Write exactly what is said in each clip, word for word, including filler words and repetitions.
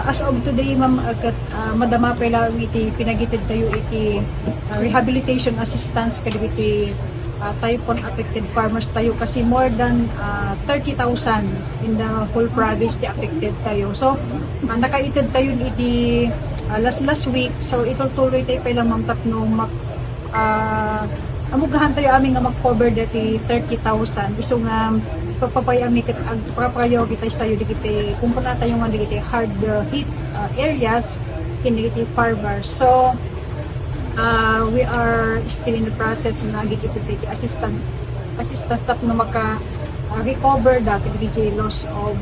As of today, ma'am, uh, kat, uh, madama pay laeng iti pinagited tayo iti, uh, rehabilitation assistance kadagiti, uh, typhoon affected farmers tayo kasi more than, uh, thirty thousand in the whole province ti affected tayo. So, uh, nakaited tayo iti, uh, last last week. So, itultuloy tayo pay lang, ma'am, tapno mak-, ah, amugahan tayo amin nga mag-cover dati thirty thousand. Isu nga, pagpapay amin ket ag-, prioritize tayo dagiti, kumpara tayo nga dagiti hard, uh, hit, uh, areas, ken dagiti farmers. So, uh, we are still in the process nga agigipit dagiti assistant, assistance tapno maka, uh, recover dati dagiti loss of,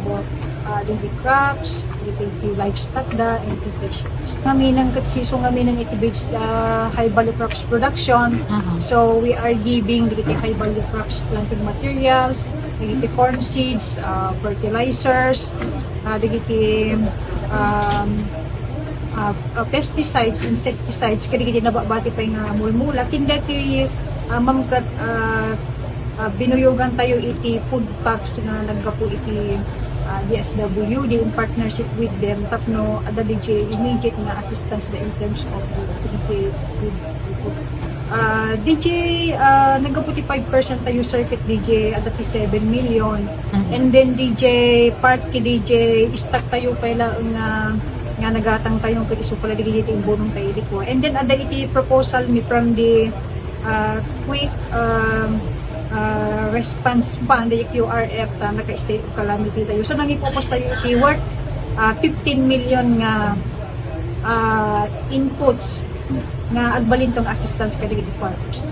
uh, dagiti crops, dagiti livestock da, and dagiti fisheries. Ngamin ket isu ngamin iti base, uh, High Value Crops production. Aha. So, we are giving dagiti High Value Crops planting materials, dagiti corn seeds, uh, fertilizers, uh, dagiti, um, uh, uh, pesticides, insecticides, kadagiti nababati pay nga mulmula. Ken dati, uh, ma'am, ket, uh, uh, binuyogan tayo iti food packs nga naggapu iti, uh, D S W D in partnership with them. Tapno adda D J immediate nga assistance da in terms of the D J food. Uh, D J, uh, naggapu ti five percent tayo, sir, ket D J adda ti seven million. Mhm. And then D J part ki D J stock tayo pay laeng nga, nga nagatang tayo ket isu pay la dagiti imbunong tayo idi kua. And then adda iti proposal mi from the, uh, quick, um, uh, response fund, the Q R F, ta naka-state of calamity tayo. So, nangipupos tayo iti worth, uh, fifteen million nga, uh, inputs nga agbalinto nga assistance kadagiti farmers.